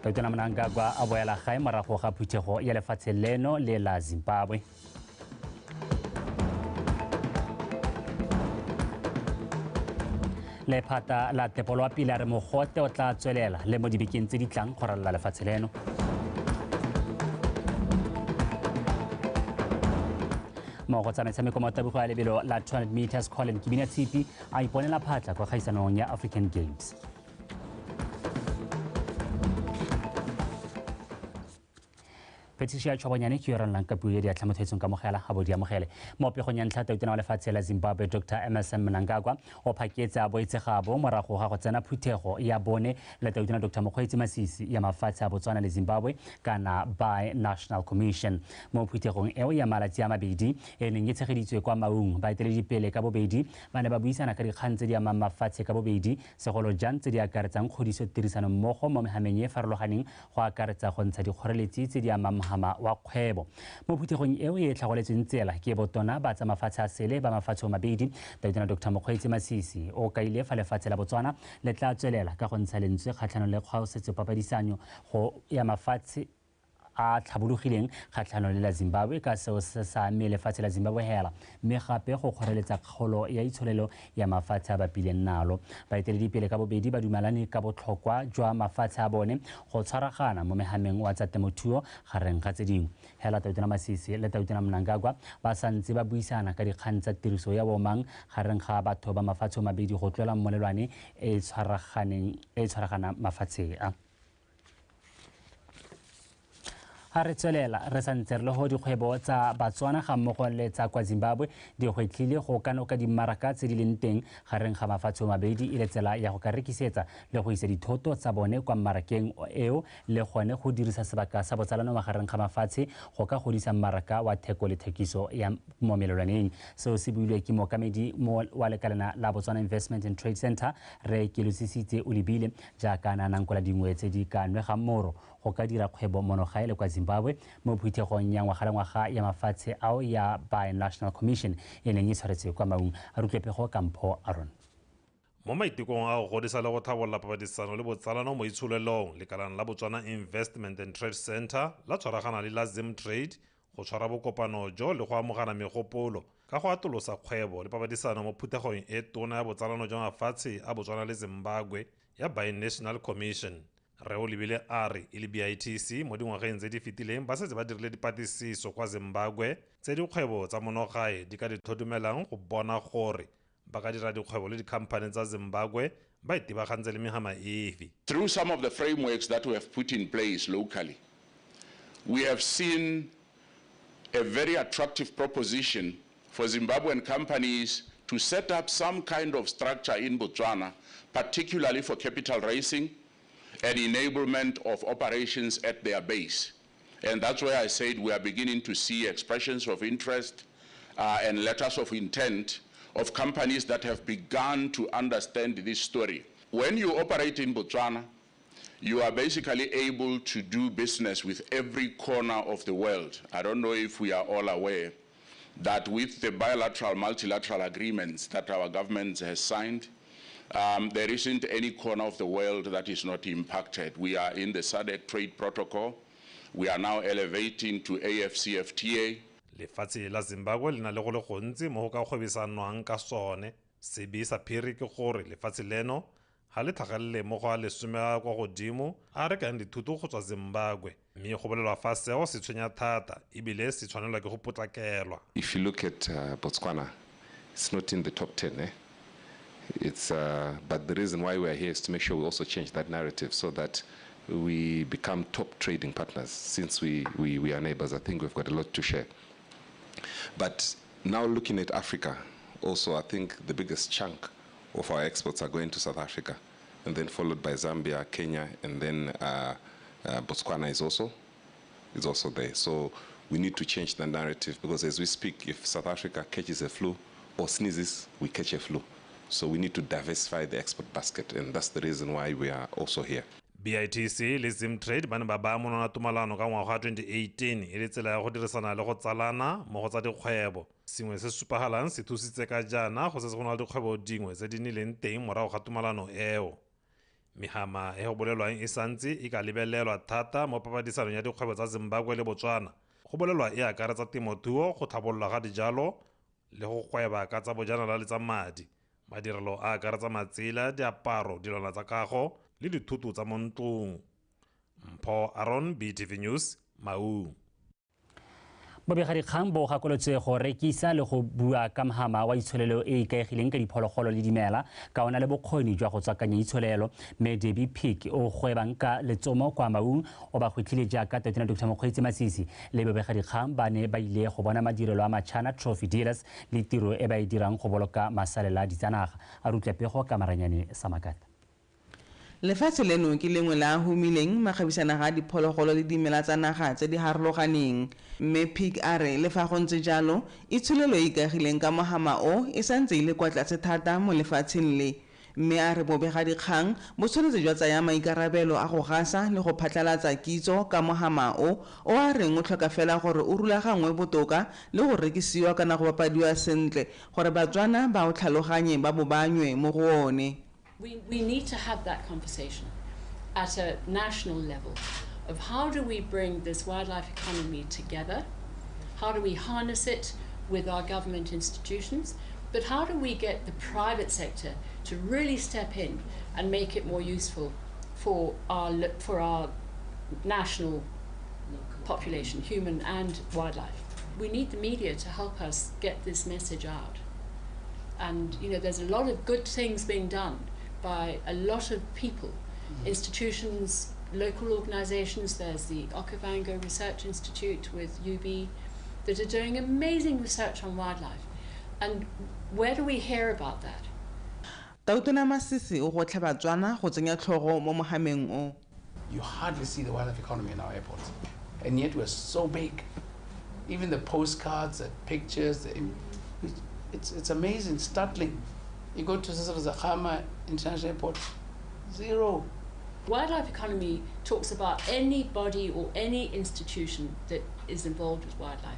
Tautona Mnangagwa a boela gae morago ga phuthego ya lefatshe leno le la Zimbabwe. Lephata la tepolo wa pele a re mogote o tla tswelela le mo dibekeng tse di tlang go ralala lefatshe leno. Mo go tsa metshameko, motabogo ya lebelo la 200 meters Colin Kibina Tshipi a iponela phatla kwa kgaisanong ya African Games. Patricia Chobonyane ke yo ranolang ka puo ya diatla mothetsong ka mogela ga bo di amogele. Mo pegong ya ntlha, tautona wa lefatshe la Zimbabwe Dr Emmerson Mnangagwa o phaketse a boetse gabo morago ga go tsena phuthego ya bone le tautona Dr Mokgweetsi Masisi ya mafatshe a Botswana le Zimbabwe kana Bi-National Commission. Mo phuthegong eo ya malatsi a mabedi e neng e tshegeditswe kwa Maung, baeteledipele ka bobedi ba ne ba buisana ka dikgang tse di amang mafatshe ka bobedi, segolo jang tse di akaretsang kgodiso tirisano mmogo mo mehameng e farologaneng, go akaretsa go ntsha dikgoreletsi tse di amang mohama wa kgwebo. Mo phuthegong eo e tlhagoletsweng tsela ke botona ba tsa mafatshe a sele ba mafatshe o mabedi, tautona Dr Mokgweetsi Masisi o kaile fa lefatshe la Botswana le tla tswelela ka go ntsha lentswe kgatlhanong le kgwaosetso papadisanyo go ya mafatshe a tlhabologileng kgatlhanong le la Zimbabwe, ka seo se sa ame lefatshe la Zimbabwe hela mme gape go kgoreletsa kgolo ya itsholelo ya mafatshe a bapileng nalo. Baeteledipele ka bobedi ba dumalane ka botlhokwa jwa mafatshe a bone go tshwaragana mo mehameng wa tsa temothuo gareng ga tse dingwe. Hela tautona Masisi le tautona Mnangagwa ba santse ba buisana ka dikgang tsa tiriso ya bomang gareng ga batho ba mafatshe o mabedi go tlola mmolelwane e tshwaragana mafatshe a. Ha re tswelela re santse re le go dikgwebo tsa Batswana ga mmogo le tsa kwa Zimbabwe di gwetlhile go kanoka dimmaraka tse di leng teng gareng ga mafatshe o mabedi e le tsela ya go ka rekisetsa le go isa dithoto tsa bone kwa mmarakeng eo, le gone go dirisa sebaka sa botsalano magareng ga mafatshe go ka godisa mmaraka wa theko le thekiso ya mo melelwaneng. Seo se builwe ke mookamedi wa lekalana la Botswana Investment and Trade Center re Kelosisitse Olebile jaaka a nankola dingwe tse di ka nwegang moro go ka dira kgwebo monogae le kwa Zimbabwe mo phuthegong ya ngwaga le ngwaga ya mafatshe ao ya Bi-National Commission e neng e tshwaretswe kwa Maung. A re utlwe ka Mpho Aron. Mo maitekong a go godisa le go tlhabolola papadisano le botsalano mo itsholelong, lekalana la Botswana Investment and Trade Center la tshwaragana le la Zim Trade go tshwara bokopano jo le go amogana megopolo ka go atolosa kgwebo le papadisano mo phuthegong e tona ya botsalano jwa mafatshe a Botswana le Zimbabwe ya Bi-National Commission. Re o lebile a re e le BITC mo dingwageng tse di fetileng ba setse ba dirile dipatlisiso kwa Zimbabwe tse dikgwebo tsa monogae di ka di tlhodumelang go bona gore ba ka dira dikgwebo le dikhamphane tsa Zimbabwe ba itebagantse le mehama efe. Through some of the frameworks that we have put in place locally, we have seen a very attractive proposition for Zimbabwean companies to set up some kind of structure in Botswana, particularly for capital raising and enablement of operations at their base. And that's why I said we are beginning to see expressions of interest and letters of intent of companies that have begun to understand this story. When you operate in Botswana, you are basically able to do business with every corner of the world. I don't know if we are all aware that with the bilateral, multilateral agreements that our government has signed, there isn't any corner of the world that is not impacted. We are in the SADC trade protocol. We are now elevating to AfCFTA. Lefatshe la Zimbabwe le na le go le gontsi mo go ka kgwebisanwang ka sone. Sebe sa phiri ke gore lefatshe leno ga le tlhagelele mo go a 10 a kwa godimo a rekang dithuto go tswa Zimbabwe, mme go bolelwa fa seo se tshwenya thata ebile se tshwanelwa ke go potlakelwa. If you look at Botswana, it's not in the top 10. But the reason why we are here is to make sure we also change that narrative so that we become top trading partners. Since we are neighbors, I think we've got a lot to share. But now looking at Africa, also I think the biggest chunk of our exports are going to South Africa, and then followed by Zambia, Kenya, and then Botswana is also there. So we need to change the narrative, because as we speak, if South Africa catches a flu or sneezes, we catch a flu. So we need to diversify the export basket, and that's the reason why we are also here. BITC le Zimtrade ba ne ba baya monwana tumalano ka ngwaga wa 2018 e le tsela ya go dirisana le go tsalana mo go tsa dikgwebo. Sengwe se se supagalang se thusitse ka jaana go setse go na le dikgwebo dingwe tse di nnileng teng morago ga tumalano eo. Mehama e go bolelwang e santse e ka lebelelwa thata mo papadisanong ya dikgwebo tsa Zimbabwe le Botswana. Go bolelwa e akaretsa temothuo, go tlhabololwa ga dijalo le go gweba ka tsa bojanala le tsa madi. Madirelo a akaretsa matsela, diaparo, dilwana tsa kago le dithoto tsa mo ntlong. Mpho Aron, BTV News, Maung. Bobegadikgang bo gakolotswe go rekisa le go bua ka mohama wa itsholelo e e ikaegileng ka diphologolo le dimela ka ona le bokgoni jwa go tswakanya itsholelo. Mme Debbie Pick o gwebang ka letsomo kwa Maung o ba gwetlhile jaaka Tautona Dr Mokgweetsi Masisi le bobegadikgang ba ne ba ile go bona madirelo a Machana Trophy Dealers le tiro e ba e dirang go boloka masalela a ditsanaga. A re utlwa pego ka Maranyane Samakata. Lefatshe leno ke lengwe la a humileng makgabisanaga a diphologolo le dimela tsa naga tse di harologaneng. Mme Pick a re le fa go ntse jalo, itsholelo e ikaegileng ka mohama o e santse e le kwa tlase thata mo lefatsheng le. Mme a re bobegadikgang bo tshwanetse jwa tsaya maikarabelo a go gasa le go phatlalatsa kitso ka mohama o, o a reng o tlhoka fela gore o rulaganngwe botoka le go rekisiwa kana go bapadiwa sentle gore Batswana ba o tlhaloganye ba bo ba nywe mo go one. We need to have that conversation at a national level of how do we bring this wildlife economy together, how do we harness it with our government institutions, but how do we get the private sector to really step in and make it more useful for our national population, human and wildlife. We need the media to help us get this message out. And you know, there's a lot of good things being done by a lot of people, institutions, local organizations. There's the Okavango Research Institute with UB that are doing amazing research on wildlife. And where do we hear about that? Tautona Masisi o gwetlha Batswana go tsenya tlhogo mo mohameng o. You hardly see the wildlife economy in our airports, and yet we're so big. Even the postcards, the pictures, it's amazing, startling. You go to Cecil Khama International Airport, zero. Wildlife economy talks about anybody or any institution that is involved with wildlife.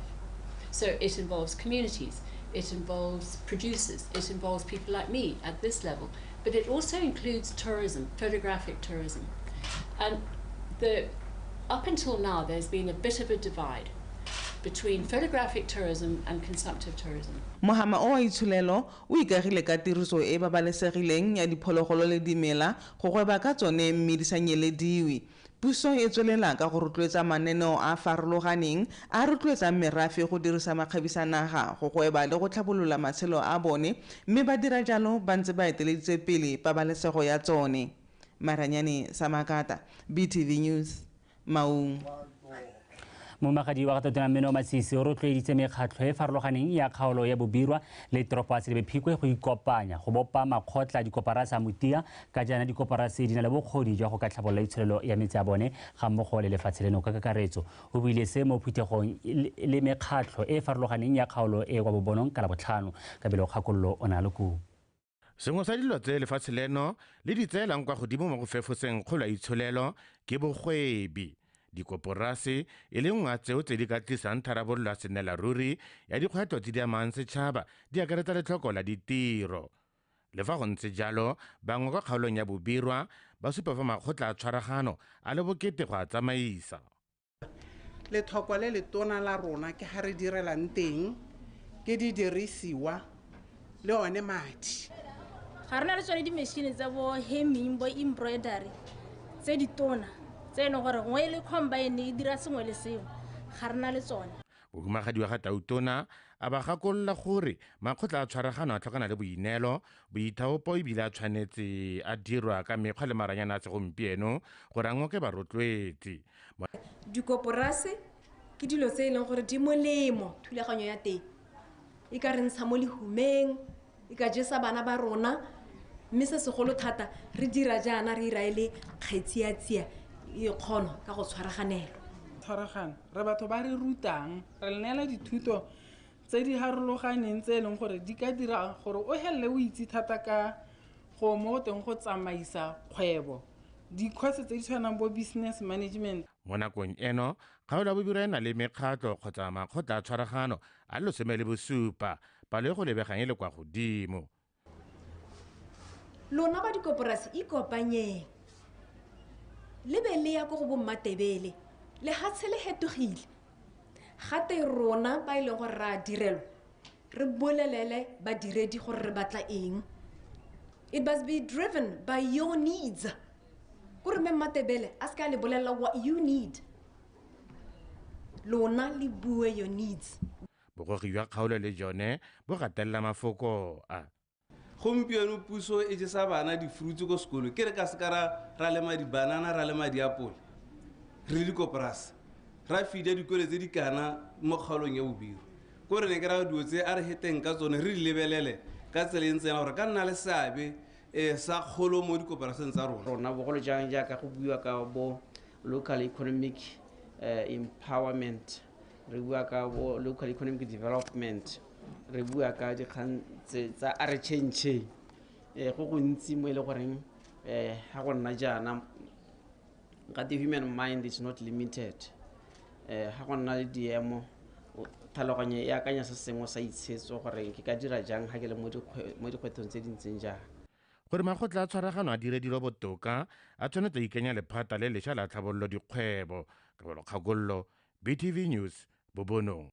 So it involves communities, it involves producers, it involves people like me at this level, but it also includes tourism, photographic tourism. And up until now, there's been a bit of a divide between photographic tourism and consumptive tourism. Mohama o wa itsholelo o ikagile ka tiriso e babalesegileng ya diphologolo le dimela go gweba ka tsone mme di sa nyelediwe. Puso e tswelela ka go rotloetsa mananeo a farologaneng a rotloetsang merafe go dirisa makgabisanaga go gweba le go tlhabolola matshelo a bone, mme ba dira jalo ba ntse ba eteleditse pele pabalesego ya tsone. Maranyane Samakata, BTV News, Maung. Momagadi wa Tautona Mmeno Masisi o rotloeditse mekgatlho e farologaneng ya kgaolo ya Bobirwa le toropo ya Selebi Phikwe go ikopanya go bopa makgotla a dikoporase a motia ka jaana dikoporase di na le bokgoni jwa go ka tlhabolola itsholelo ya metse ya bone ga mmogo le lefatshe leno ka kakaretso. O buile se mo phuthegong le mekgatlho e farologaneng ya kgaolo e kwa Bobonong ka Labotlhano. Kabelo Kgakololo o na le koo. Sengwe sa dilo tse lefatshe leno le di tseelang kwa godimo mo go fefoseng kgolo ya itsholelo ke bogwebi. Dikoporase e le nngwe tseo tse di ka tlisang tharabololo ya sennela ruri ya dikgwetlho tse di amang setšhaba di akaretsa letlhoko la ditiro. Le fa go ntse jalo, bangwe kwa kgaolong ya Bobirwa ba supa fa makgotla a tshwaragano a le bokete go a tsamaisa. Lethoko le letona la rona ke ga re direlang teng, ke didirisiwa le one madi. Ga re na le tsone di-machine tsa bo hemming, bo embroidery tse di tona tse e leng gore gongwe e le combine e dira sengwe le sengwe, ga re na le tsone. Mohumagadi wa ga Tautona a ba gakolola gore makgotla a tshwaragano a tlhokana le boineelo, boithaopo ebile a tshwanetse a dirwa ka mekgwa le maranyana a segompieno gore a ngoke barotloetsi. Dikoporase ke dilo tse e leng gore di molemo, thulaganyo ya teng e ka re ntsha mo lehumeng, e ka jesa bana ba rona, mme se segolo thata re dira jaana re ira e le kgetsiatsia e kgono ka go tshwaraganelo. Tshwaragano re batho ba re rutang, re neela dithuto tse di harologaneng tse e leng gore di ka dira gore o helele o itse thata ka go mo teng go tsamaisa kgwebo, dikgwese tse di tshwanang bo business management. Mo nakong eno, kgaolo ya Bobirwa e na le mekgatlho kgotsa makgotla a tshwaragano a 17, palo e go lebegang e le kwa godimo. Lona ba dikoporase ikopanyeng, Le be le ya ko go bo Mmatebele, lehatshe le hetogile. Gate rona ba e leng gore re a direlwa, re bolelele badiredi gore re batla eng. It must be driven by your needs. Kore mme Mmatebele a se ka le bolelela what you need. Lona le bue your needs. Bogogi jwa kgaolo le jone bo gatelela mafoko a. Gompieno puso e jesa bana di-fruits ko sekolo, ke re ka se ka ra lema dibanana, ra lema diapole, re le dikoporase, ra feeda dikolo tse di kana mo kgaolong ya Bobiro. Ko re ne ke ra dilo tse a re heteng ka tsone, re di lebelele ka tsela e ntseng gore ka nna le seabe sa kgolo mo dikoporaseng tsa rona. Rona bogolo jang jaaka go buiwa ka bo local economic empowerment, re bua ka bo local economic development, re bua ka dikgang tsa a re change go gontsi mo e le goreng ga go nna jaana ga the human mind is not limited. Ga go nna le diemo, tlhaloganyo e akanya se sengwe sa itshetso gore ke ka dira jang ga ke le mo dikgwethong tse di ntseng jang. Gore makgotla a tshwaragano a dire dilo botoka, a tshwanetse a ikanya lephata le lešwa la tlhabololo dikgwebo. Kabelo Kgakololo, BTV News, Bobonong.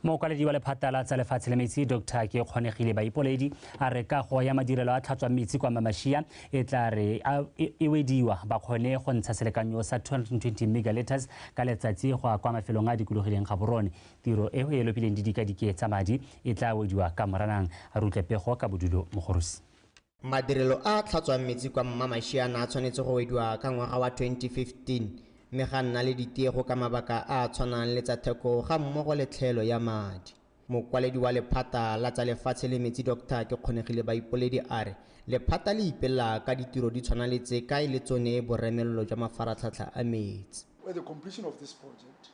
Mokwaledi wa lephata la tsa lefatshe le metsi Dr. Ke Kgonegile Baipoledi a re kago ya madirelo a tlhatswang metsi kwa Mmamashia e tla re e wediwa ba kgone go ntsha selekanyo sa 220 megaliters ka letsatsi go ya kwa mafelong a dikologileng Gaborone. Tiro eo e lopileng didikadike tsa madi e tla wediwa ka Moranang. A re utlwe pego ka Bodulo Mogorosi. Madirelo a tlhatswang metsi kwa Mmamashia a tshwanetse go wediwa ka ngwaga wa 2015, mme ga nna le ditiego ka mabaka a a tshwanang le tsa theko ga mmogo le tlhaelo ya madi. Mokwaledi wa lephata la tsa lefatshe le metsi Dr. Ke Kgonegile Baipoledi a re lephata le ipelela ka ditiro di tshwana le tse ka e le tsone boremelelo jwa mafaratlhatlha a metsi. With the completion of this project,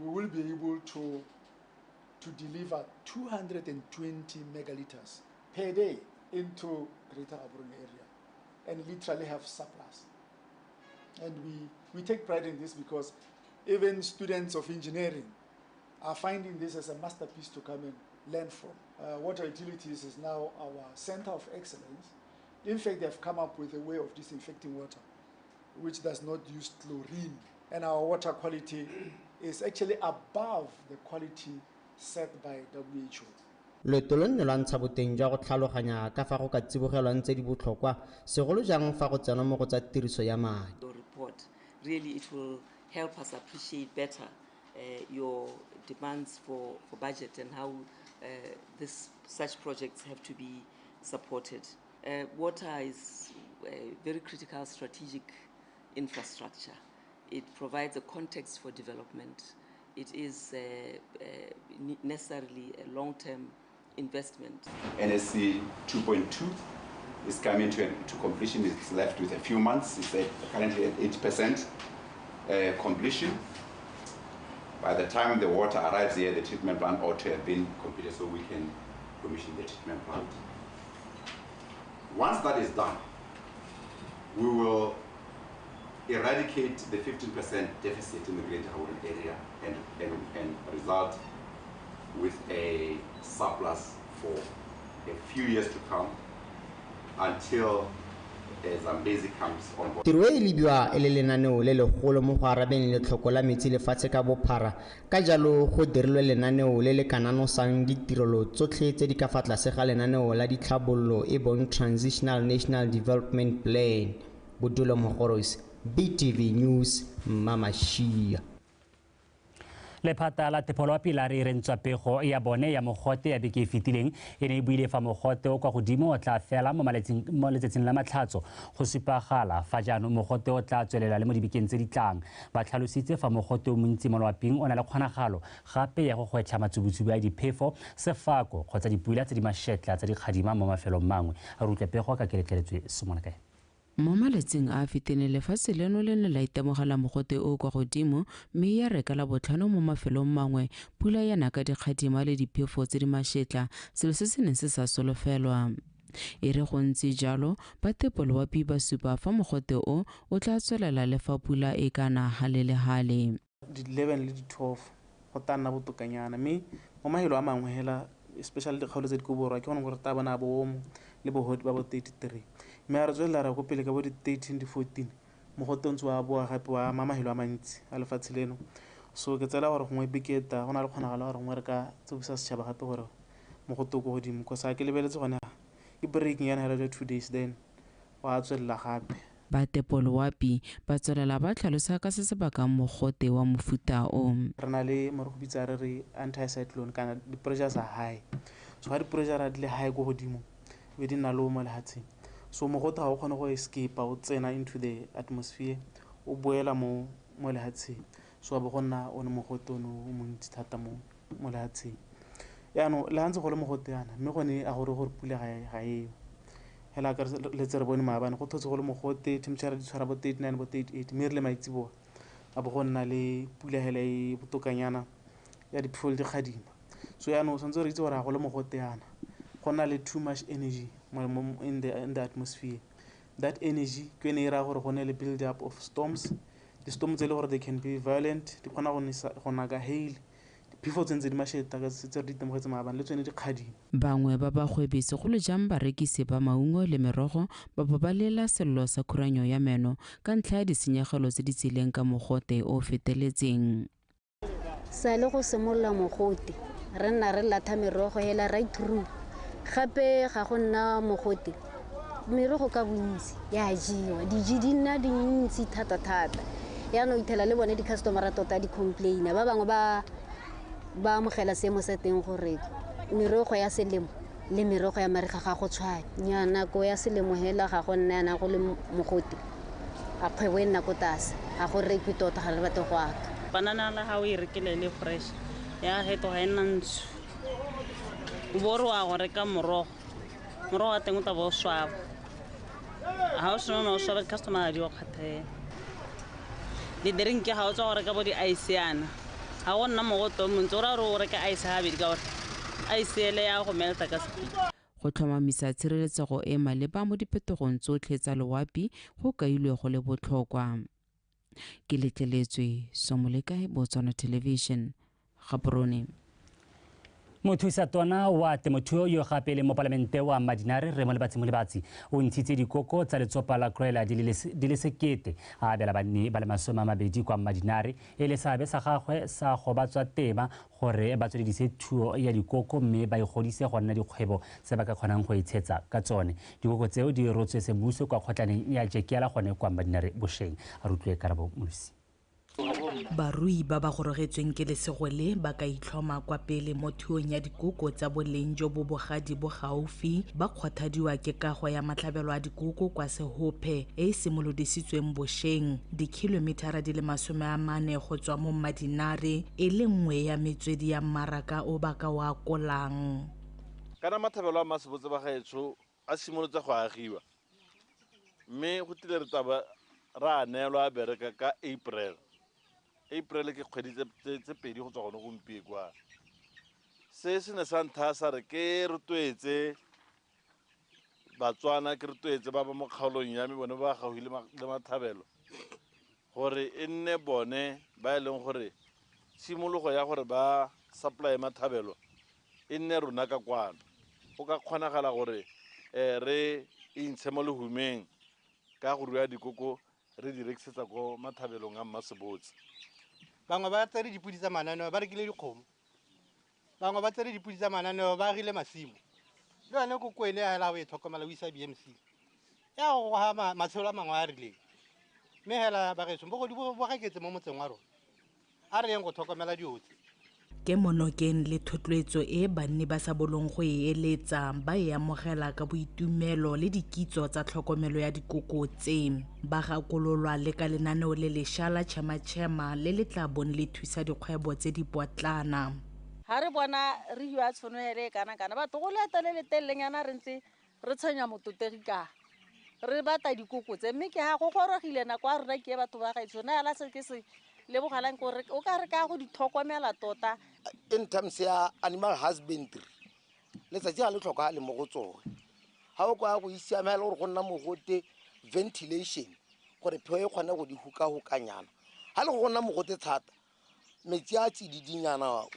we will be able to deliver 220 megaliters per day into Greater Gaborone area and literally have surplus. And we take pride in this because even students of engineering are finding this as a masterpiece to come and learn from. Water utilities is now our center of excellence. In fact, they have come up with a way of disinfecting water, which does not use chlorine. And our water quality is actually above the quality set by WHO. Loeto lo nne lwa ntsha boteng jwa go tlhaloganya ka fa go ka tsibogelwang tse di botlhokwa, segolo jang fa go tsena mo go tsa tiriso ya madi. Your report really it will help us appreciate better your demands for budget and how such projects have to be supported. Water is a very critical strategic infrastructure. It provides a context for development. It is necessarily a long-term investment. NSC 2.2 is coming to completion. It's left with a few months. It's currently at 80% completion. By the time the water arrives here, the treatment plant ought to have been completed so we can commission the treatment plant. Once that is done, we will eradicate the 15% deficit in the Greater Gaborone area and result with a surplus for a few years to come until Zambezi comes on board. Tiro e lebiwa e le lenaneo le legolo mo go arabeng letlhoko la metsi lefatshe ka bophara, ka jalo go dirilwe lenaneo le le kananosang ditirelo tsotlhe tse di ka fa tlase ga lenaneo la ditlhabololo e bong Transitional National Development Plan. Bodulo Mogorosi, BTV News, Mmamashia. Lephata la Tepoloapi la re rentswa pego ya bone ya mogote ya beke e fetileng e ne e buile fa mogote o kwa godimo o tla fela mo letsatsing la matlhatso go supagala fa jaanong mogote o tla tswelela le mo dibekeng tse di tlang. Ba tlhalositse fa mogote o montsi mo loaping o na le kgonagalo gape ya go gwetlha matsubutsubu a diphefo, sefako kgotsa dipula tse di mašetla tsa dikgadima mo mafelong mangwe. A re utlwe pego ka keletleletswe Semonakae. Mo malatsing a a fetileng lefatshe leno le ne la itemogela mogote o kwa godimo, mme ya reka la botlhano mo mafelong mangwe pula ya na ka dikgadima le diphefo tse di mašetla, selo se se neng se sa solofelwa. E re go ntse jalo, ba Tepoloapi ba supa fa mogote o o tla tswelela le fa pula e ka na hale le hale. Di-11 le di-12 go tla nna botokanyana, mme mo mafelo a mangwe hela, especially dikgaolo tse di ko borwa, ke gone gore tla bona bo le bohodi ba bo 33. Mme a re tswelela re ko pele ka bo di-13 di-14 Mogote o ntse wa boa gape wa ama mahelo a mantsi a lefatshe leno. So ke tsela gore gongwe beketa go na le kgonagalo gore gongwe re ka tsibosa setšhaba gape gore mogote o ko godimo, cause ga ke lebeletse gone ke breaking yana hela 2 days then wa tswelela gape. Ba tepo loapi ba tswelela ba tlhalosa ka se se bakang mogote wa mofuta o. Re na le mo re go bitsa re re anti-cyclone kana di-pressures are high. So ga di-pressure di le high ko godimo be di nna low mo lefatsheng. So mogote ga o kgone go escape o tsena into the atmosphere o boela mo lefatsheng. So a bo go nna one mogote ono o montsi thata mo lefatsheng. Yaanong le ga ntse go le mogote yana mme gone a gore gore pula ga eo. Hela ka le tse re bone maabane go thotse go le mogote, temperature di tshwara bo 39 bo 38 mme re le maitseboa a bo go nna le pula hela e botokanyana ya diphefo di kgadima. So yaanong tshwanetse re itse gore ga go le mogote yana go nna le too much energy in the atmosphere. That energy ke yone e raya gore go nne le build up of storms. Di-storm tse e le gore they can be violent, di kgona go naka hail, diphefo tse ntse di mašeta ka tse re di itemogetse maabane le tsone di kgadima. Bangwe ba bagwebi segolo jang barekisi ba maungo le merogo ba bo ba lela sello sa khuranyo ya meno ka ntlha ya ditshenyegelo tse di tsileng ka mogote o feteletseng. Sa le go simolola mogote re nna re latha merogo hela right through. Gape ga go nna mogote merogo ka bontsi ya jewa, diji di nna dintsi thata-thata. Yaanong ithela le bone di-customera tota di complaina, ba bangwe ba amogela seemo sa teng gore merogo ya selemo le merogo ya mariga ga go tshwane. Nya nako ya selemo hela ga go nna yana go le mogote, a kgwebo e nna ko tlase, ga go rekwe tota, ga re batle go aka. Banana la ga o e rekile le fresh ya fetoga e nna ntsho, o bo re wa go reka morogo, morogo wa teng o tla bo o swaba, ga o sena o swaba di-customer di o kgathela. Di-drink ga o tswa go reka bo di-ice yana ga go nna mogote o montsi, o raya gore o reka ice gabedi ka gore ice ele ya go melta ka speed. Go tlhomamisa tshireletsego e maleba mo diphetogong tsotlhe tsa loapi go kailwe go le botlhokwa. Ke letleletswe Somolekae, Botswana Television, Gaborone. Mothusa tona wa temothuo yo gape le mopalamente wa Mmadinare Rre Molebatsi Molebatsi o ntshitse dikoko tsa letsopa la Kroela di le 1000 a abela banni ba le 20 kwa Mmadinare e le seabe sa gagwe sa go ba tswa tema gore ba tsweledise thuo ya dikoko mme ba igodise go nna dikgwebo tse ba ka kgonang go itshetsa ka tsone. Dikoko tseo di rotswe semmuso kwa kgotlaneng ya Jekiela gone kwa Mmadinare bošeng. A rutlwe Karabo Molosi. Barui ba ba gorogetsweng ke lesego le ba ka itlhoma kwa pele mo thuong ya dikoko tsa boleng jo bo bogadi bo gaufi, ba kgothadiwa ke kago ya matlhabelo a dikoko kwa Sehophe e e simolodisitsweng bošeng dikhilomithara di le 40 go tswa mo Mmadinare, e le nngwe ya metswedi ya mmaraka o ba ka o akolang. Kana matlhabelo a Mmasebotse ba gaetsho a simolotse go agiwa mme go tlile re taba ra neelwa a bereka ka April. April ke kgwedi tse pedi go tswa gone gompieno kwa. Se se ne sa ntha sa re ke rotloetse Batswana, ke rotloetse ba ba mo kgaolong ya me bone ba gaufi le mathabelo gore e nne bone ba e leng gore tshimologo ya gore ba supply mathabelo e nne rona ka kwano. Go ka kgonagala gore re intshe mo lehumeng ka go rua dikoko re di rekisetsa ko mathabelong a Mmasebotse. Bangwe ba tsere dipodi tsa mananeo ba rekile dikgomo, bangwe ba tsere dipodi tsa mananeo ba agile masimo. Le yone koko ene hela o e tlhokomela o isa BMC ya go goga matshelo a mangwe a rileng. Mme hela bagaetsho bogodu bo gaketse mo motseng wa rona, a re yeng go tlhokomela dilo tse. Ke monokeng le thotloetso e banni ba sa bolong go e eletsa ba e amogela ka boitumelo le dikitso tsa tlhokomelo ya dikoko tse. Ba gakololwa le ka lenaneo le lešwa la Chema-Chema le le tla bong le thusa dikgwebo tse di potlana. Ga re bona re hiwa tshono hele e kana-kana, batho go leeto le le telelenyana re ntse re tshwenya mototegi ka re batla dikoko tse, mme ke ga go gorogile nako ya rona ke e batho ba gaetsho nna hela se ke se lebogalang gore o ka re ka go di tlhokomela tota. In terms ya animal husbandry, letsatsi ga le tlhokagale mo go tsone. Ga o kwa go isiamela gore go nna mogote ventilation gore pheo e kgone go di hukahukanyana. Ga le go nna mogote thata, metsi a tsididinyana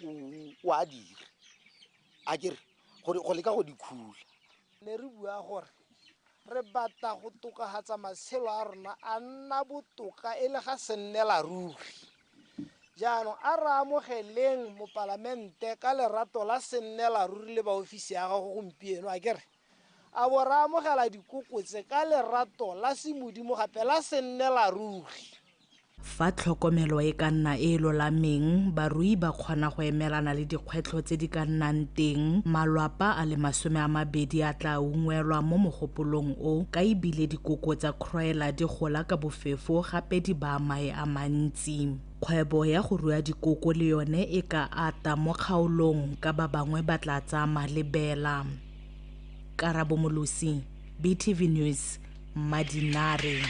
o a dira a kere gore go leka go di khula. Ne re bua gore Re batla go tokafatsa matshelo a rona a nna botoka e le ga sennela ruri. Jaanong a re amogeleng mopalamente ka lerato la sennela ruri le baofisi ya gago gompieno, a kere a bo re amogela dikoko tse ka lerato la semodimo gape la sennela ruri. Fa tlhokomelo e ka nna e e lolameng, barui ba kgona go emelana le dikgwetlho tse di ka nnang teng. Malwapa a le 20 a tla ungwelwa mo mogopolong o, ka ebile dikoko tsa Croiler di gola ka bofefo gape di baa mae a mantsi. Kgwebo ya go rua dikoko le yone e ka ata mo kgaolong ka ba bangwe ba tla tsaya malebela. Karabo Molosi, BTV News, Mmadinare.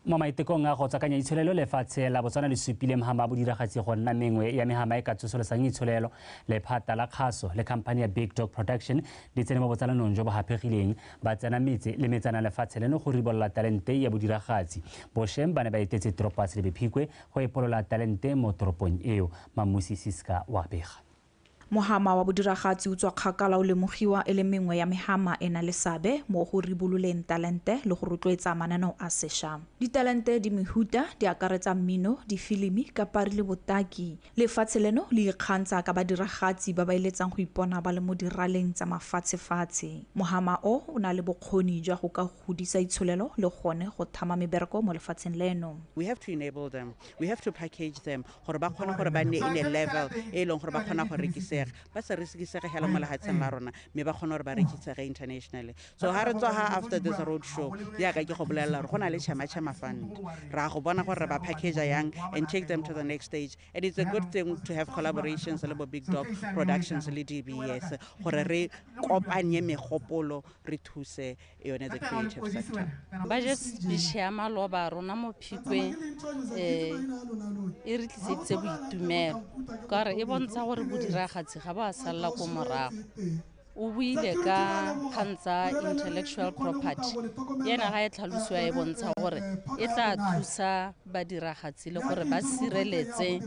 Mo maitekong a go tswakanya itsholelo, lefatshe la Botswana le supile mohama wa bodiragatsi go nna mengwe ya mehama e ka tsosolosang itsholelo. Lephata la kgaso le khamphani ya Big Dog Production di tsene mo botsalanong jo bo haphegileng, ba tsena metse le metsana lefatshe leno go ribolola talente ya bodiragatsi. Bošeng ba ne ba etetse toropo ya Selebi Phikwe go epolola talente mo toropong eo. Mamusi Siska wa bega. Mohama wa bodiragatsi o tswa kgakala o lemogiwa e le mengwe ya mehama e na le seabe mo go ribololeng talente le go rotloetsa mananeo a sešwa. Ditalente di mehuta di akaretsa mmino, difilimi, kapari le botaki. Lefatshe leno le ikgantsha ka badiragatsi ba ba eletsang go ipona ba le mo diraleng tsa mafatshefatshe. Mohama o o na le bokgoni jwa go ka godisa itsholelo le gone go thama mebereko mo lefatsheng leno. We have to enable them, we have to package them gore ba kgone gore ba nne in a level e leng gore ba kgona go rekisega, ba sa rekisege hela mo lefatsheng la rona, mme ba kgone gore ba rekisege internationally. So ha re tswa ha after this road show, jaaka ke go bolelela gore go na le Chama Chama Fund, ra go bona gore re ba package yang and take them to the next stage. And it's a good thing to have collaborations le bo Big Dog Productions le DBS gore re kopanye megopolo re thuse yone the creative sector. Budget speech ya maloba rona mo Phikwe e re tliseditse boitumelo ka gore e bontsha gore bodiragatsi ga ba salla ko morago. O buile ka kgang tsa intellectual property, yena ga e tlhalosiwa e bontsha gore e tla thusa badiragatsi le gore ba sireletse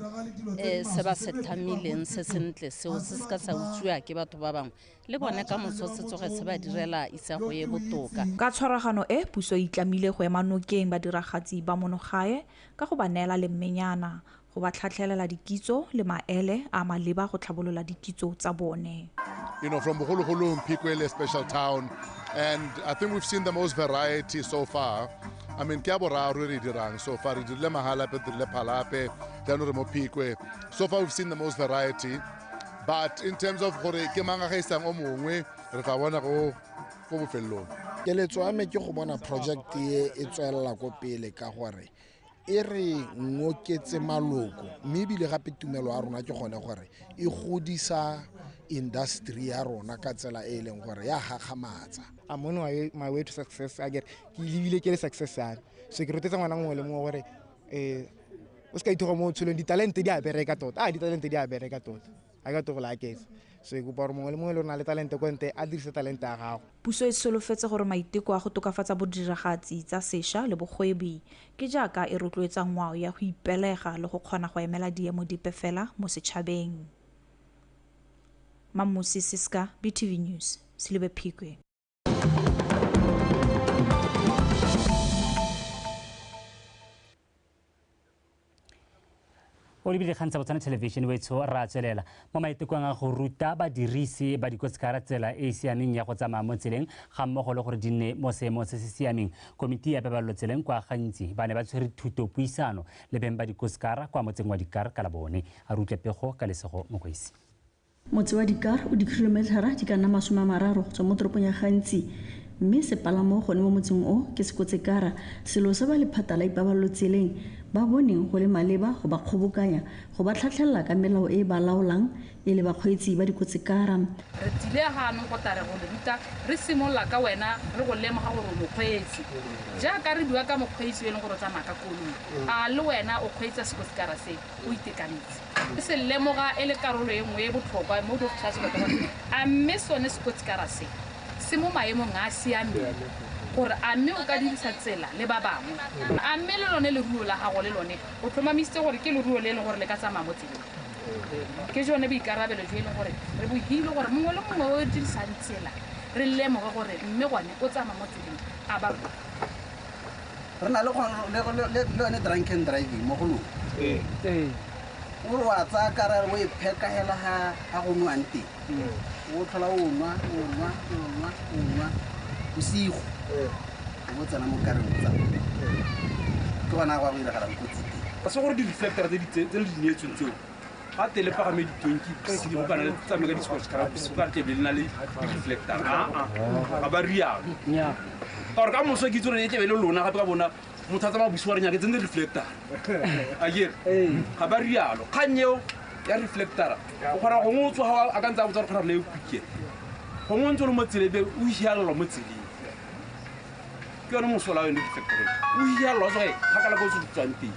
se ba se tlhamileng se sentle seo se se ka sa utswiwa ke batho ba bangwe, le bone ka moso se tsoge se ba direla isago e botoka. Ka tshwaragano e, puso e itlamile go ema nokeng badiragatsi ba monogae ka go ba neela lemmenyana, go ba tlhatlhelela dikitso le maele a maleba go tlhabolola dikitso tsa bone. You know, from Bogologolo, Phikwe, a special town, and I think we've seen the most variety so far. I mean, ke a boraro re dirang so far, re dirile Mahalapye, re dirile Phalape, jaanong re mo Phikwe. So far we've seen the most variety, but in terms of gore ke mang a gaisang o mongwe, re tla bona go ko bofelelong. Keletso ya me ke go bona project e e tswelela ko pele ka gore e re ngoketse maloko, mme ebile gape tumelo ya rona ke gone gore e godisa industry ya rona ka tsela e leng gore ya gakgamatsa. I'm on my way to success. I get ke lebile ke le success ya me. So ke rotetse ngwana mongwe le mongwe gore o se ka ithoga mo tsholong, ditalente di a bereka tota. Ditalente di a bereka tota. A ka togola aketsa. So ke kopa gore mongwe le mongwe le o na le talente ko ntle a dirise talente ya gago. Puso e solofetse gore maiteko a go tokafatsa bodiragatsi tsa sešwa le bogwebi ke jaaka e rotloetsa ngwao ya go ipelega le go kgona go emela diemo dipe fela mo setšhabeng. Mamusi Siska, BTV News, Selebi Phikwe. O lebile dikgang tsa Botswana Television wetsho ra tswelela mo maitekong a go ruta badirisi ba dikotsikara tsela e e siameng ya go tsamaya mo tseleng ga mmogo le gore di nne mo seemong se se siameng. Komiti ya pabalelo tseleng kwa gantsi ba ne ba tshwere thutopuisano le beng ba dikotsikara kwa motseng wa Dikar ka Labone. A re utlwe pego ka Lesego Mokgweetsi. Motse wa Dikar o dikilometara di ka nna 30 go tswa mo toropong ya Gantsi, mme sepalamo gone mo motseng o ke sekotsekara, selo se ba lephata la ipabalelo tseleng ba boneng go le maleba go ba kgobokanya go ba tlhatlhelela ka melao e ba laolang e le bakgweetsi ba dikotsekara. Re tsile jaanong go tla re go le ruta, re simolola ka wena re go lemoga gore o mokgweetsi. Jaaka re bua ka mokgweetsi yo e leng gore o tsamaya ka koloi, a le wena o kgweetsa sekotsekara se o itekanetse. Re se lemoga e le karolo e nngwe e botlhokwa mo go tlhatlhoba ka gore a mme sone sekotsekara se se mo maemong a a siameng gore a mme o ka dirisa tsela le ba bangwe, a mme le lone leruo la gago le lone o tlhomamisitse gore ke leruo le e leng gore le ka tsamaya mo tseleng. Ke jone boikarabelo jo e leng gore re bo hile gore mongwe le mongwe o dirisang tsela Re lemoge gore mme gone o tsamaya mo tseleng a ba re na le le yone drunken driving mo go lona. O re wa tsaya kara o e pheka hela ga go nwang teng, o tlhola o nwa o nwa o nwa o nwa bosigo, o bo tsena mo kareng o tsamaya, ke gona go a go iragalang kotsi teng. Ga se gore di-reflector tse le di neetsweng tseo ga tele pagame ditonki bosigo kana le tsamaye ka di-sports car bosigo ka tlebe le na le di-reflector, aa ga ba rialo ka gore ka moso ke itse gore e tlebe le lona gape ka bona motho a tsamaya bosigo a re nyake tsentse reflector akere ga ba rialo. Kgang eo ya reflector o kgona gongwe o tsoga a ka ntse a botsa gore kgona le quick gongwe o ntse o le mo tseleng be o hialelwa mo tseleng, ke yone mosola wa yone reflector o hialelwa o tsoge kgakala ko o tswang teng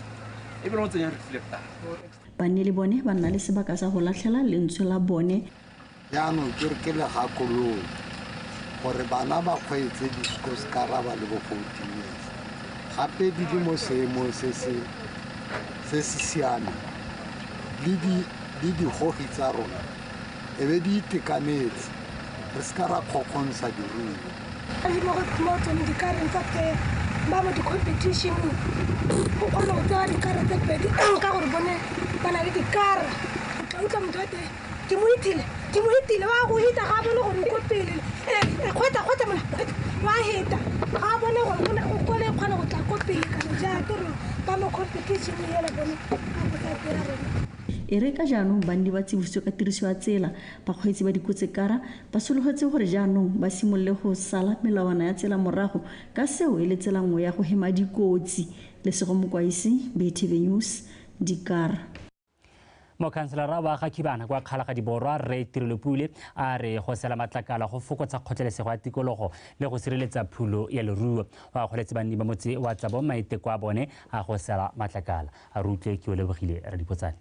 ebile o tsenya reflector. Banni le bone ba nna le sebaka sa go latlhela lentswe la bone. Jaanong ke re ke legakolong gore bana ba kgweetse diskoskara ba le bo 14 years gape di le mo seemong se se siameng le digogi tsa rona e be di itekanetse, re se ka ra kgokgontsha diruiwa. Mo tsone dikareng tsa teng ba mo di-competition-eng o kgona go tsaya dikara tse pedi ka gore bone ba na le dikara. O tla utlwa motho wa teng ke mo hitile wa go hita ga a bone gore o ko pele, kgwetsa mona wa heta ga a bone gore o kole kgona go tla ko pele kana jang ke re ba mo competition ela bone ba go tla dira rona. E re ka jaanong banni ba tsibositswe ka tiriso ya tsela, bakgweetsi ba dikotsekara ba sologetse gore jaanong ba simolole go sala melawana ya tsela morago ka seo e le tsela nngwe ya go hema dikotsi. Lesego Mokwaisi, BTV News, Dikara. Mokhanselara wa Gakhibana kwa Kgalagadi Borwa Rre Tirelo Pule a re go sela matlakala go fokotsa kgotlelesego ya tikologo le go sireletsa phulo ya leruo. O akgoletse banni ba motse wa Tsabong maiteko a bone a go sela matlakala. A re utlwe ke o lebogile Radipotsane.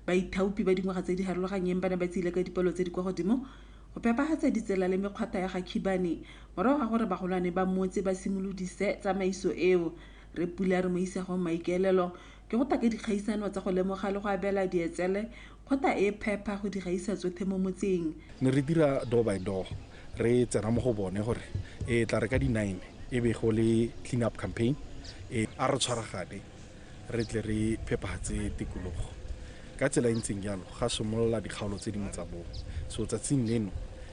Baithaopi ba dingwaga tse di harologanyeng ba ne ba tsile ka dipalo tse di kwa godimo go phepafatsa ditsela le mekgwatha ya Gakhibane morago ga gore bagolwane ba motse ba simolodise tsamaiso eo. Re Pule a re mo isagong maikaelelo ke go taka dikgaisano tsa go lemoga le go abela dietsele kgotha e phepa go di gaisa tsotlhe mo motseng. Ne re dira door by door, re tsena mo go bone gore e tla re ka di-9 e be go le clean up campaign, e a re tshwaragane re tle re phepafatse tikologo. Ka tsela e ntseng jalo ga simolola dikgaolo tse dingwe tsa bong. So tsatsing leno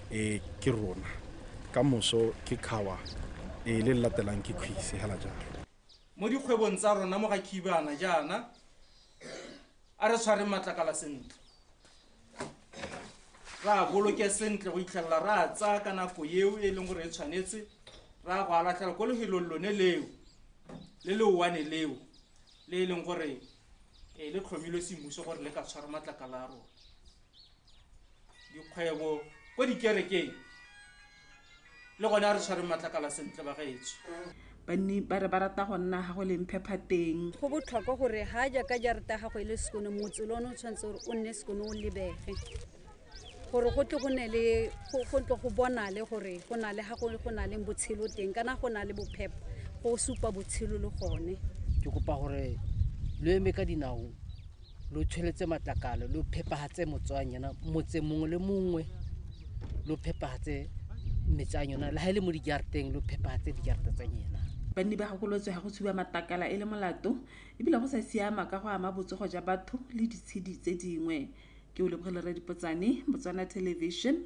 ke rona, ka moso ke Khawa, le le latelang ke Khuise hela jalo. Mo dikgwebong tsa rona mo Gakhibana jaana a re tshwareng matlakala sentle, re a boloke sentle go itlhelela re a tsaya ka nako eo e leng gore e tshwanetse, re a go a latlhela ko lefelong lone leo le leoane leo le e leng gore le tlhomilwe semmuso gore le ka tshwara matlakala a rona. Dikgwebo ko dikerekeng le gone a re tshwareng matlakala sentle bagaetsho. Banni ba re ba rata go nna ga go leng phepa teng. Go botlhokwa gore ga jaaka jarata ya gago e le sekone, motse le one o tshwanetse gore o nne sekone o lebege gore go tle go nne le go tle go bonale gore go na le ga go na leng botshelo teng kana go na le bophepa go supa botshelo le gone. Ke kopa gore lo eme ka dinao, lo tshweletse matlakala, lo phepahatse motse wa nyena, motse mongwe le mongwe lo phepahatse metse a yona, le ha e le mo dijarateng lo phepahatse dijarata tsa nyena. Banni ba gakolotswe ga go tshuba matlakala e le molato ebile go sa siama ka go ama botsogo jwa batho le ditshedi tse dingwe. Ke o lebogele Radipotsane, Botswana Television,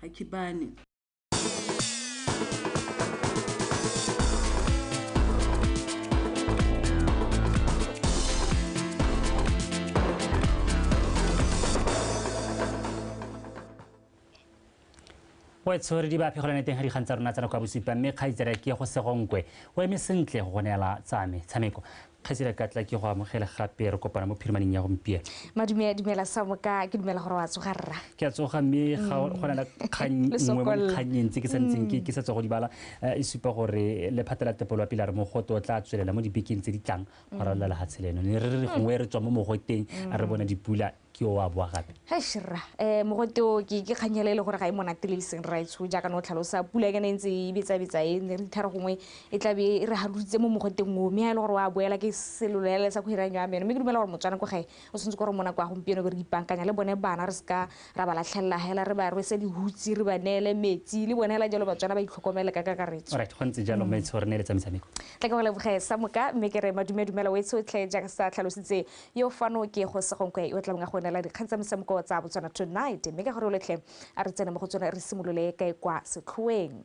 Gakhibane. Boetshore di ba phegolane teng ga dikgang tsa rona tsa nako ya bosupa, mme kgaitsedi ke go Segonkwe o eme sentle go neela tsa metshameko. Kgaitsedi ka tla ke go amogele gape re kopana mo phirimaneng ya gompieno. Madume, dumela Samoka, ke dumela gore wa tsoga rra. Ke a tsoga mme go na le kgang nngwe mo dikgannyeng tse ke santseng ke sa tswa go di bala, e supa gore lephata la tepolo ya pele a re mogote o tla tswelela mo dibekeng tse di tlang go ralala lefatshe leno. Ne re re gongwe re tswa mo mogoteng a re bona dipula Ke o a boa gape. Heshra mogote o ke kganyele le gore ga e monate le seng raitsho jaaka no tlhalosa pula ke ne ntse e betsa e ne re thare gongwe e tla be e re halutse mo mogoteng o mme a le gore wa boela ke selolele sa kgwirang ya meno mme ke dumela gore Motswana ko gae o tshwanetse gore mona kwa gompieno re ipankanya le bone bana re ska ra ba latlhella hela re ba rwese dihutsi re ba neele metsi le bone hela jalo Batswana ba itlhokomele ka kakaretso. Alright, go ntse jalo metsho re ne le tsa metshameko. Tla ke go leboge sa moka mme ke re madumedumela o tsotlhe jaaka sa tlhalositse yo fano ke go segonkwe o tla bong go nela dikgang tsa metshameko tsa Botswana Tonight mme ka gore o letlhe a re tsene mo go tsone re simolole kae kwa setlhoeng.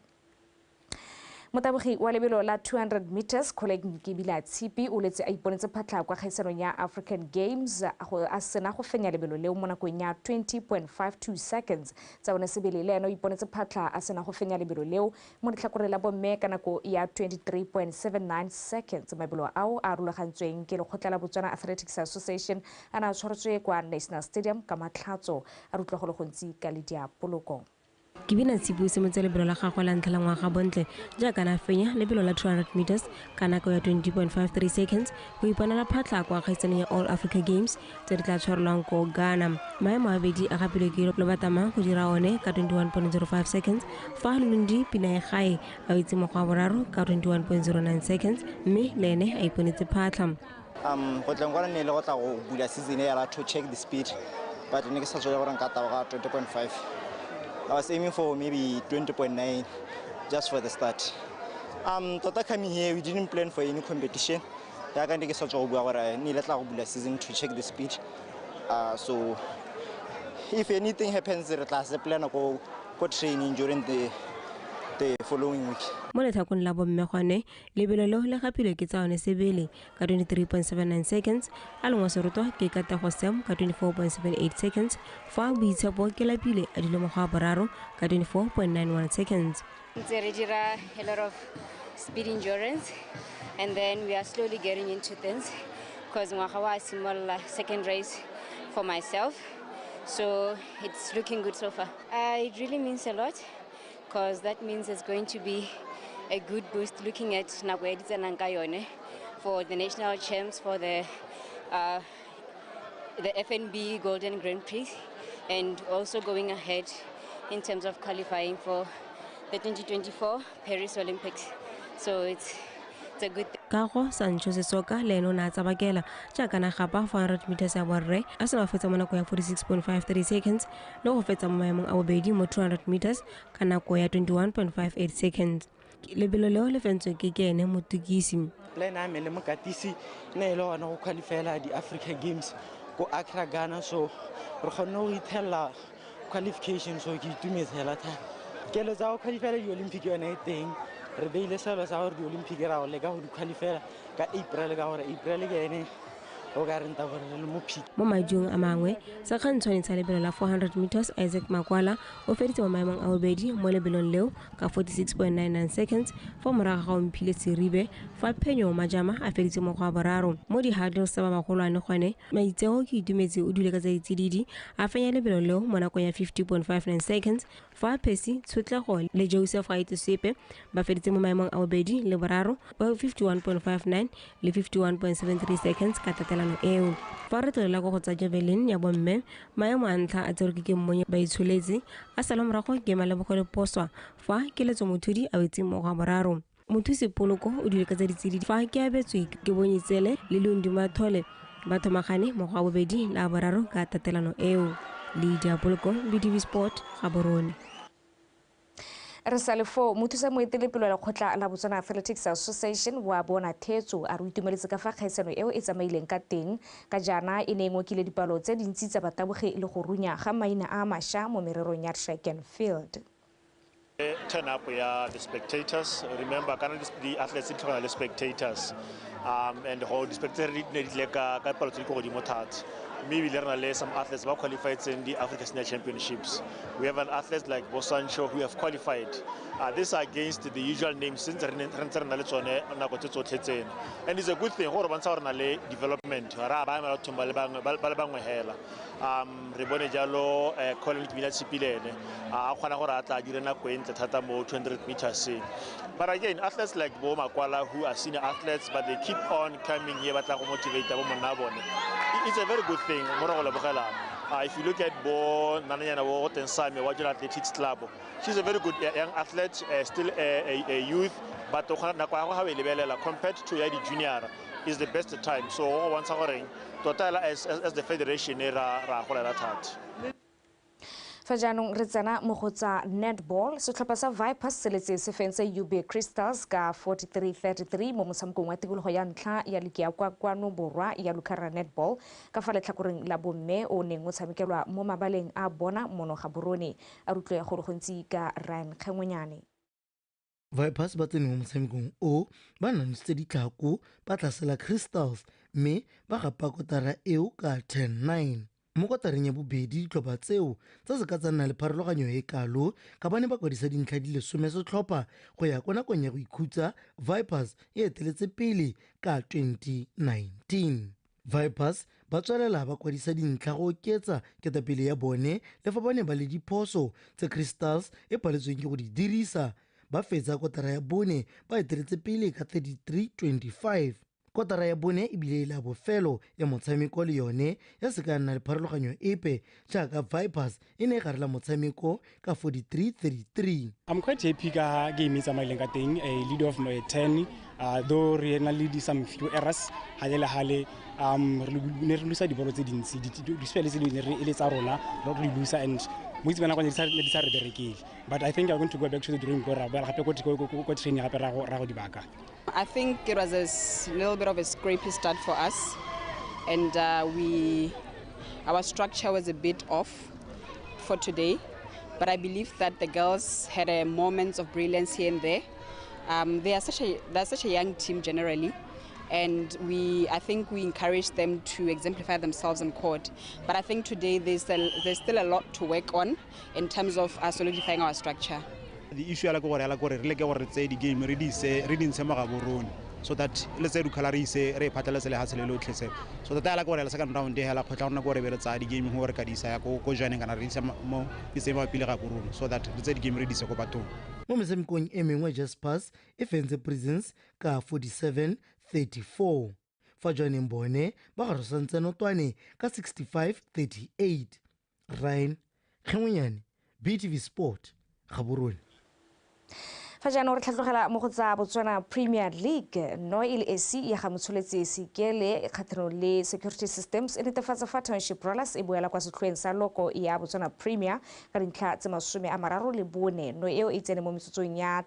Motabogi wa lebelo la 200 meters Colleague Nkibila Tshipi o letse a iponetse phatlha kwa kgaisanong ya African Games a sena go fenya lebelo leo mo nakong ya 20.52 seconds tsa bone sebele le ene o iponetse phatlha a sena go fenya lebelo leo mo letlhakoreng la bomme ka nako ya 23.79 seconds. Mabelo ao a rulagantsweng ke lekgotla la Botswana Athletics Association a ne a tshwaretswe kwa National Stadium ka Matlhatso. A re utlwa go le gontsi ka Lydia Poloko. Kibina Tshipi o simolotse lebelo la gagwe la ntlha la ngwaga bontle jaaka na fenya lebelo la 200 meters ka nako ya 20.53 seconds go iponela phatlha kwa kgaisanong ya All Africa Games tse di tla tshwarelwang ko Ghana. Maemo a bedi a gapilwe ke Lobatama go dira one ka 21.05 seconds fa Lundi Pinaegae a wetse mokgwa wa boraro ka 21.09 seconds mme le ene a iponetse phatlha. Go tleng kwa ne le go tla go bula season ya to check the speed, but ne ke sa tswela gore nka taboga 20.5. I was aiming for maybe 20.9 just for the start. Tota coming here, we didn't plan for any competition. Season to check the speed. So if anything happens, we plan to go training during the following week. Mo letlhakong la bomme gone lebelo leo le gapilwe ke tsa one sebele ka 23.79 seconds a lengwa serotwa ke Katego Sam ka 24.78 seconds fa Boitshepo ke lapile a dile mokgwa wa boraro ka 24.91 seconds. Ntse re dira a lot of speed endurance and then we are slowly getting into things because ngwaga wa simolola second race for myself, so it's looking good so far. It really means a lot because that means it's going to be a good boost looking at nako e di tsenang ka yone for the national champs, for the FNB Golden Grand Prix, and also going ahead in terms of qualifying for the 2024 Paris Olympics. So it's a good thing. Kago Sancho Sesoka le ene o ne a tsabakela jaaka na gapa 400 meters ya borre a sena go fetsa mo nako ya 46.53 seconds le go fetsa mo maemong a bobedi mo 200 meters ka nako ya 21.58 seconds. Lebelo leo le fentswe ke ene Motukisi. Plan a me le mokatisi ne e le gona go qualifyela di-Africa Games ko Accra, Ghana, so re kgonne go ithella qualification, so ke itumetse hela thata. Kelo tsa go qualifyela di-Olympic yone e teng, re beile selo sa gore di-Olympic ra go leka go di qualifyela ka April, ka gore April ke ene o ka renta gore re le mo peak. Mo madiong a mangwe, sekgantshwane sa lebelo la 400 meters Isaac Makwala o feditse mo maemong a bobedi mo lebelong leo ka 46.99 seconds fa morago ga Omphile Seribe fa Phenyo Majama a feditse mokgwa wa boraro. Mo di-hurdles tsa ba bagolwane gone, Maitseo ke itumetse o dule ka tsa ditsididi a fenya lebelo leo mo nakong ya 50.59 seconds fa Percy Tshotlego le Joseph Gaitosepe ba feditse mo maemong a bobedi le boraro ba 51.59 le 51.73 seconds ka tatelano eo. Fa re tlolela ko go tsa javelin ya bomme, maemo a ntlha a tserwe ke Mmonye ba itsholetse a sala morago ke Malebogo le Poswa fa Keletso Mothudi a wetse mo go boraro. Mothusi Poloko o dule ka tsa ditsididi fa ke abetswe ke Bonyetsele le Lundi Mathole ba thomagane mo go a bobedi le a boraro ka tatelano eo. Lydia Poloko, BTV Sport, Gaborone. Re sa le foo, mothusa moeteledipele wa lekgotla la Botswana Athletics Association wa bona Thetso a re itumeletse ka fa kgaisano eo e tsamaileng ka teng ka jaana e ne e ngokile dipalo tse dintsi tsa batabogi le go runya ga maina a mašwa mo mererong ya track and field. Turn up ya the spectators. Remember, kana the athletes di tlhokana le spectators, and go di spectators di ne di tle ka palo tse di ko godimo thata. Mme ebile re na le some athletes ba qualified in the Africa Senior Championships. We have an athlete like Bosancho who have qualified. This against the usual names since re ntse re na le tsone nako tse tsotlhe tsena. And it's a good thing gore bontsha gore na le development. Ra ba emela batho ba le bangwe hela. Re bone jalo Colin Kibina Tshipilene a kgona gore a tla dire nako e ntle thata mo 200 meters. But again, athletes like Bo Makwala who are senior athletes but they keep on coming here ba tla go motivate bo monna bone. It's a very good thing. If you look at Bo Nananyana Bo Tensame wa Jona Athletics Club, she's a very good young athlete, still a youth, but nako ya gagwe ga o e lebelela compared to ya di-junior is the best time. So go bontsha goreng tota as the federation ra golela thata. Fa jaanong re tsena mo go tsa netball, setlhopha sa Vipers se letse se fentse UB Crystals ka 43-33 mo motshamekong wa tikologo ya ntlha ya ligi ya kwa kwano borwa ya Lucara Netball ka fa letlhakoreng la bomme o neng o tshamekelwa mo mabaleng a bona mono Gaborone. A rutlwe go le gontsi ka Ryan Kgengwenyane. Vipers ba tsene mo motshamekong o ba nanositse ditlhako ba tlasela Crystals mme ba gapa kotara eo ka 10-9. Mo kotareng ya bobedi ditlhopha tseo tsa se ka tsa nna le pharologanyo e kalo ka ba ne ba kwadisa dintlha di le 10 setlhopha go ya kwa nakong ya go ikhutsa. Vipers e eteletse pele ka 2019. Vipers ba tswelela ba kwadisa dintlha go oketsa ketapele ya bone le fa ba ne ba le diphoso tse Crystals e paletsweng ke go di dirisa. Ba fetsa kotara ya bone ba eteletse pele ka 33-25. Kotara ya bone ebile e le ya bofelo ya motshameko le yone ya se ka nna le pharologanyo epe jaaka Vipers e ne e garela motshameko ka 43-33. I'm quite happy ka game e tsamaileng ka teng, a lead of 10, though re na le some few errors hale le hale, ne re lusa dibolo tse dintsi, di-spell tse ne re ele tsa rona re di lusa, and mo itse bana kwa ne di sa re berekele. But I think I'm going to go back to the drawing board, ra boela gape ko training gape ra go di baka. I think it was a little bit of a scrappy start for us, and our structure was a bit off for today, but I believe that the girls had a moments of brilliance here and there. They're such a young team generally, and I think we encourage them to exemplify themselves on court. But I think today there's still a lot to work on in terms of solidifying our structure. The issue ya gore ya gore re leke gore tse di game re di se re di ntshe mo Gaborone so that le tse Lukhala re ise re phatlaletse le hatshe le lotlhe se so that ya gore la second round hela khotla rona gore be re tsaya di game gore ka di isa ya ko Jwaneng kana re isa mo metseng ba pele Gaborone so that re tse di game re di ise ko bathong. Mo metshamekong e mengwe Jaspers e fentse Prisons ka 47-34. Fa Jwaneng bone ba garosantse Notwane ka 65-38. Ryan Kgengwenyane, BTV Sport, Gaborone. Fa jaanong re tlhatlogela mo go tsa Botswana Premier League, no e le esi ya ga Motsholetse Sekele kgatlhanong le Security Systems e netefatsa fa Township Rollers e boela kwa setlhoeng sa loko ya Botswana Premier ka dintlha tse 34. No eo e tsene mo metsotsong ya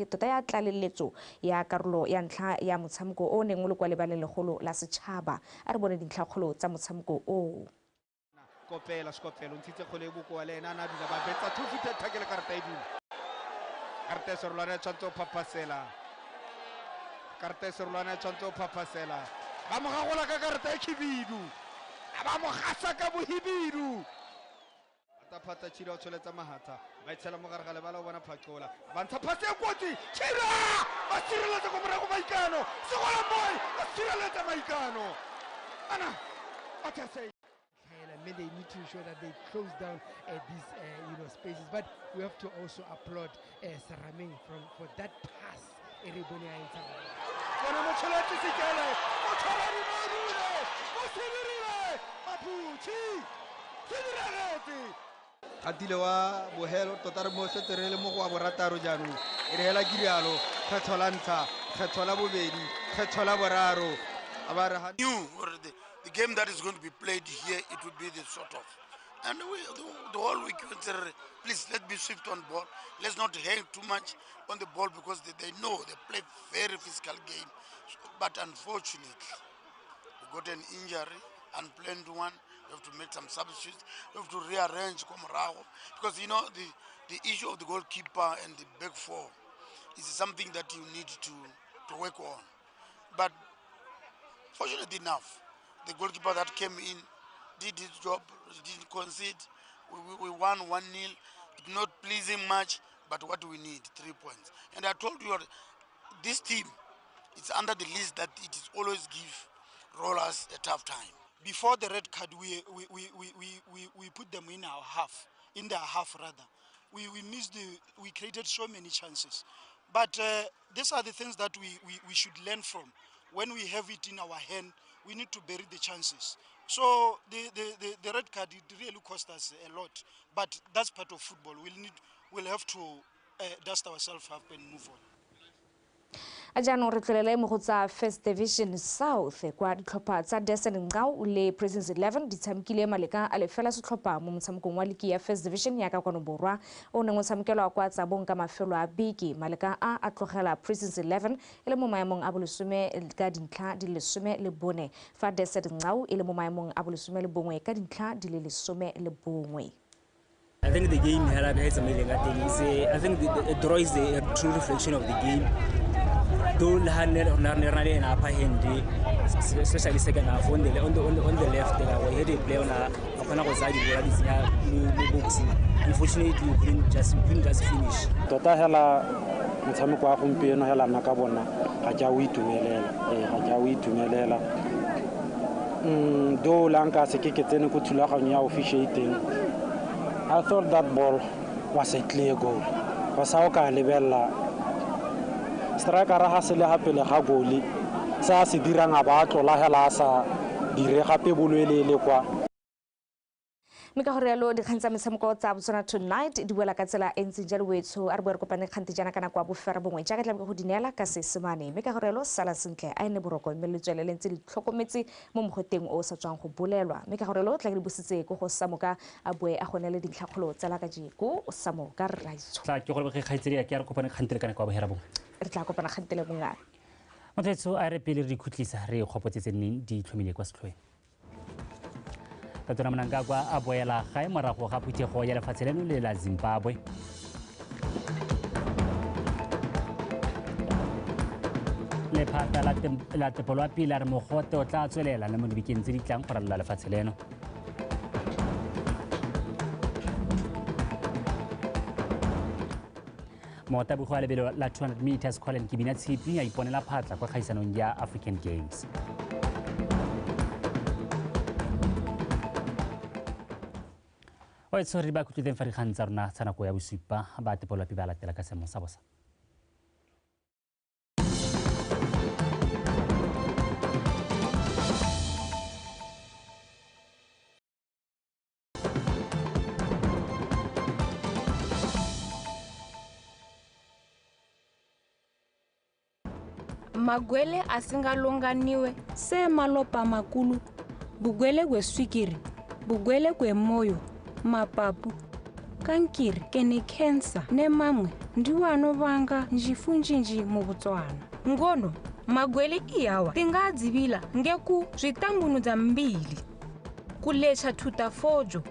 tota ya tlaleletso ya karolo ya ntlha ya motshameko o neng o le kwa lebaleng legolo la setšhaba. A re bone dintlhakgolo tsa motshameko oo. Kopela Skopelo ntshitse kgole e bokoa le ena a na dula ba betsa two footed tackle karata e dula. Karata e serolwana e tshwanetse ho phaphasela. Karata e serolwana e tshwanetse ho phaphasela. Ba mo gagola ka karata e khibidu. Ba mo gasa ka bohibidu. Phata Chira o tsholetsa mahatha. Ba itshela mo gare ga lebala o bona Phacola. Ba ntsha phase e kotsi. Chira! Ba sireletsa ko morago Maikano. Segola boy! Ba sireletsa Maikano. Ana! What I say? And they need to ensure that they close down these spaces. But we have to also applaud Sarameng for that pass. Kgatile wa bohelo tota re mo setse re le mo go wa borataro jaanong e re hela kirialo kgetho la ntlha kgetho la bobedi kgetho la boraro a ba re The game that is going to be played here, it would be the sort of. And we, the whole week, we say, please, let's be swift on ball. Let's not hang too much on the ball because they know they play very physical game. So, but unfortunately, we got an injury, unplanned one. We have to make some substitutes. We have to rearrange Komarago. Because, you know, the issue of the goalkeeper and the back four is something that you need to work on. But fortunately enough, the goalkeeper that came in did his job, didn't concede. We won 1-0. It's not pleasing much, but what do we need? 3 points. And I told you, this team, it's under the list that it is always give Rollers a tough time. Before the red card, we put them in our half, in their half rather. We missed we created so many chances. But these are the things that we should learn from. When we have it in our hand, we need to bury the chances. So the red card, it really cost us a lot, but that's part of football. We'll have to dust ourselves up and move on. A jaanong re tlolele mo go tsa First Division South kwa ditlhopha tsa Desen Ngqao le Prisons 11 di tshamekile maleka a lefela setlhopha mo motshamekong wa liki ya First Division ya ka kwano borwa o neng o tshamekelwa kwa Tsabong ka mafelo a beke. Maleka a a tlogela Prisons 11 e le mo maemong a bolesome ka dintlha di le 14, fa Desen Ngqao e le mo maemong a bolesome le 1 ka dintlha di le 11. I think the game I think the draw is a true reflection of the game. Though an upper hand, especially second half on the left, we had a play on a box. Unfortunately, we couldn't just finish. Tota hela motshameko wa gompieno hela nna ka bona ga ke a o itumelela. Though la nka se ke tsene ko thulaganyo ya officiating, I thought that ball was a clear goal. Go sa o ka lebella striker ga se le gape le ga goal se a se dirang a ba tlola hela a sa dire gape bolwele kwa. Mme ka gore yalo dikgang tsa metshameko tsa Botswana Tonight di boela ka tsela e ntseng jalo wetsho a re boe re kopane kgante jaana ka nako ya 9:30 jaaka tla be go di neela ka Seesemane. Mme ka gore yalo sala sentle a ene boroko mme le tswelele ntse di tlhokometse mo mogoteng o o sa tswang go bolelwa. Mme ka gore yalo tla ke di busitse ko go Samoka a boe a go neele dintlhakgolo tsa la kajeko. Samoka rraitsho tla ke gore ge kgaitsedi ya ke a re kopane kgante le ka nako ya 9:30 re tla kopana kgante le mongwe. Motho a re pele re dikhutlisa re kgopotse tse neng di tlhomile kwa setlhoeng. Tatona Mnangagwa a boela gae morago ga phuthego ya lefatshe leno le la Zimbabwe. Lephata la tepolwapi la re mogote o tla tswelela le mo dibekeng tse di tlang go ralala lefatshe leno. Motabogi wa lebelo la 200 meters Colin Kibina Tshipi a iponela phatla kwa kgaisanong ya African Games. O e tshwere ba khutletseng fa dikgang tsa rona tsa nako ya bosupa ba tepolwapi ba latela ka seemo sa bosa. Magwele a singalonganiwe se malopa makulu, bugwele gwe swikiri, bugwele gwe moyo, mapapu, kankiri kene kensa ne mamwe ndiwo anovanga njifunjinji mu Botswana. Ngono magwele iyawa tingadzivila ngeku zvitambunudza mbili, kulecha thutafojo